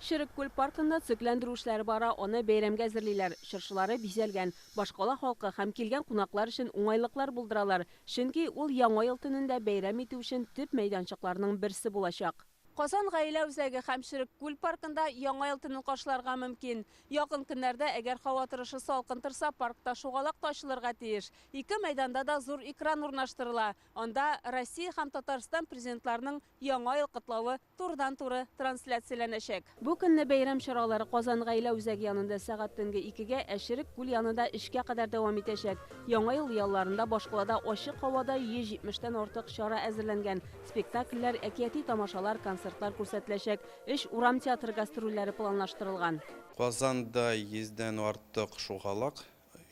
Черек күл паркында төзекләндерү эшләре бара, аны бәйрәмгә әзерлиләр. Чыршылары бизәлгән. Башкала халкы һәм килгән кунаклар өчен уңайлыклар булдыралар. Чөнки ул Яңа ел төнендә бәйрәм итү өчен төп мәйданчыкларның берсе булачак. Казан гаилә үзәге һәм Черек күл паркында Яңа ел төнен каршыларга мөмкин. Якын көннәрдә, әгәр һава торышы салкын торса, паркта шугалак та ачылырга тиеш. Ике мәйданда да зур экран урнаштырыла. Анда Россия һәм Татарстан президентларының Яңа ел котлавы турыдан-туры трансляцияләнәчәк. Бу көнне бәйрәм чаралары Казан гаилә үзәге янында сәгать төнге икегә, ә Черек күл янында өчкә кадәр дәвам итәчәк. Яңа ел ялларында башкалада ачык һавада 170 тән артык чара әзерләнгән. Спектакльләр, әкияти тамашалар, концертлар күрсәтеләчәк. Өч урам театры гастрольләре планлаштырылган. Казанда йөздән артык шугалак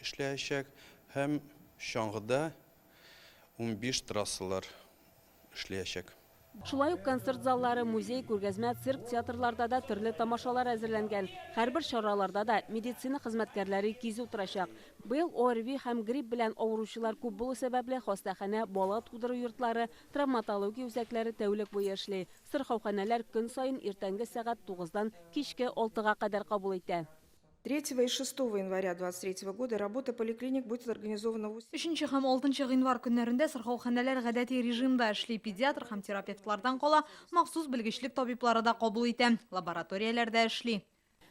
эшләячәк һәм чаңгыда 15 трассалар эшләячәк. Шулай ук концерт заллары, музей, күргәзмә, цирк, театрларда да төрле тамашалар әзерләнгән. Һәрбер чараларда да медицина хезмәткәрләре кизү торачак. Быел ОРВИ һәм грипп белән авыручылар күп булу сәбәпле, хастаханә, бала тудыру йортлары, травматология үзәкләре тәүлек буе эшли. Сырхауханәләр көн саен иртәнге сәгать тугыздан кичке алтыга кадәр кабул итә. 3 и 6 января 2023 года работа поликлиник будет организована в Өченче һәм алтынчы гыйнвар көннәрендә сырхауханәләр гадәти режимда эшли. Педиатр һәм терапевтлардан кала, махсус белгечлек табиблары да кабул итә. Лабораторияләр дә эшли.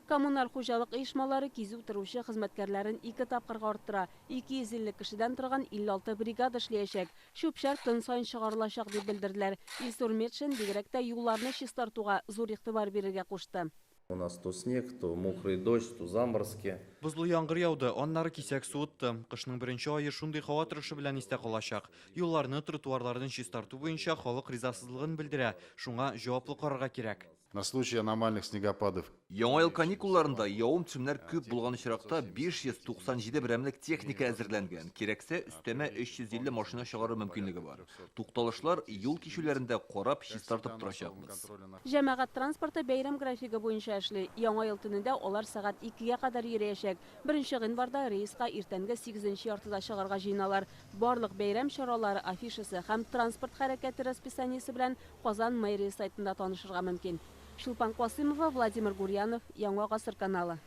Коммуналь хуҗалык оешмалары кизү торучы хезмәткәрләрен ике тапкырга арттыра. 250 кешедән торган 56 бригада эшләячәк. Чүп-чар көн саен чыгарылачак, дип белдерделәр. Илсур Метшин бигрәк тә юлларны чистартуга зур игътибар бирергә кушты. У нас то снег, то мокрый дождь, то заморозки. Бозлы яңгыр яуды, аннары кисәк суытты. Кышның беренче ае шундый һава торышы белән истә калачак. Юлларны, тротуарларны чистарту буенча халык ризасызлыгын белдерә, шуңа җаваплы карарга кирәк. На случай аномальных снегопадов. Яңа ел каникулларында явым-төшемнәр күп булган очракта 597 берәмлек техника әзерләнгән, кирәксә өстәмә 350 машина чыгару мөмкинлеге бар. Тукталышлар, юл кичүләрендә карап, чистартып торачакбыз. Җәмәгать транспорты бәйрәм графигы буенча эшли. Яңа ел төнендә алар сәгать икегә кадәр йөриячәк. Беренче гыйнварда рейска иртәнге сигезенче яртыда чыгарга җыеналар. Барлык бәйрәм чаралары афишасы һәм транспорт хәрәкәте расписаниесе белән Казан мэрия сайтында танышырга мөмкин. Чулпан Касыймова, Владимир Гурьянов, Яңа гасыр каналы.